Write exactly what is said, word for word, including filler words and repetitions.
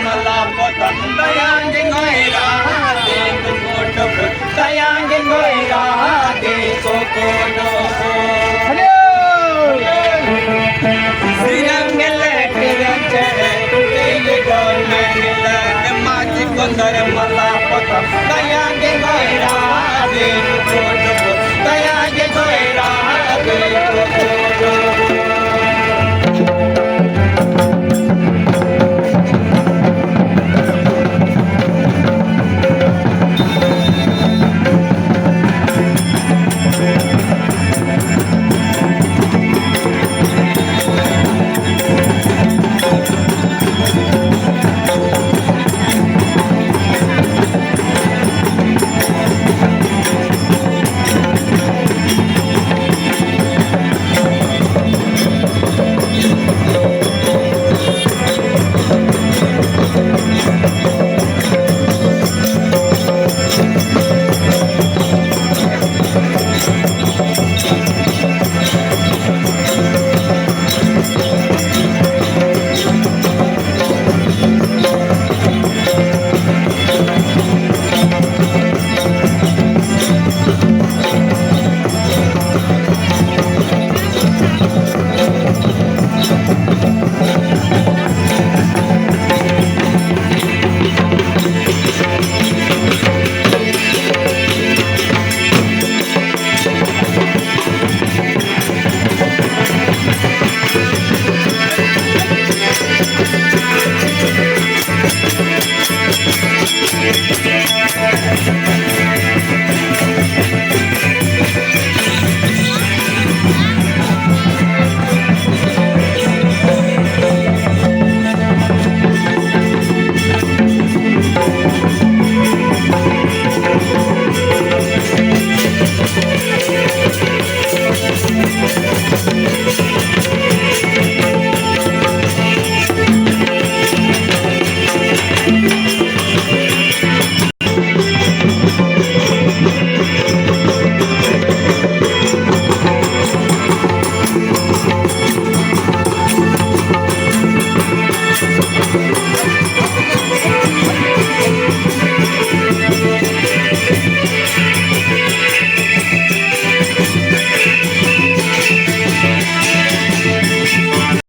ᱫᱟᱭᱟᱝ ᱜᱮ ᱜᱚᱭᱨᱟ ᱫᱤᱠᱩ ᱠᱚ ᱰᱚᱵᱚ, ᱫᱟᱭᱟᱝ ᱜᱮ ᱜᱚᱭᱨᱟ ᱫᱤᱠᱩ ᱠᱚ ᱰᱚᱵᱚ᱾ ᱥᱤᱨᱟᱹᱢ ᱜᱮᱞᱮ ᱴᱤᱨᱟᱹᱢ ᱪᱮᱬᱮ ᱴᱩᱴᱤ ᱜᱮ ᱰᱚᱞ ᱢᱮ ᱜᱮᱞᱮ, ᱢᱟᱹᱡᱷᱤ ᱠᱚᱸᱫᱚᱨ ᱢᱟᱞᱟ ᱯᱚᱛᱟᱢ, ᱫᱟᱭᱟᱝ ᱜᱮ ᱜᱚᱭᱨᱟ ᱫᱤᱠᱩ ᱠᱚ ᱰᱚᱵᱚ, ᱫᱟᱭᱟᱝ ᱜᱮ ᱜᱚᱭᱨᱟ ᱫᱤᱠᱩ ᱠᱚ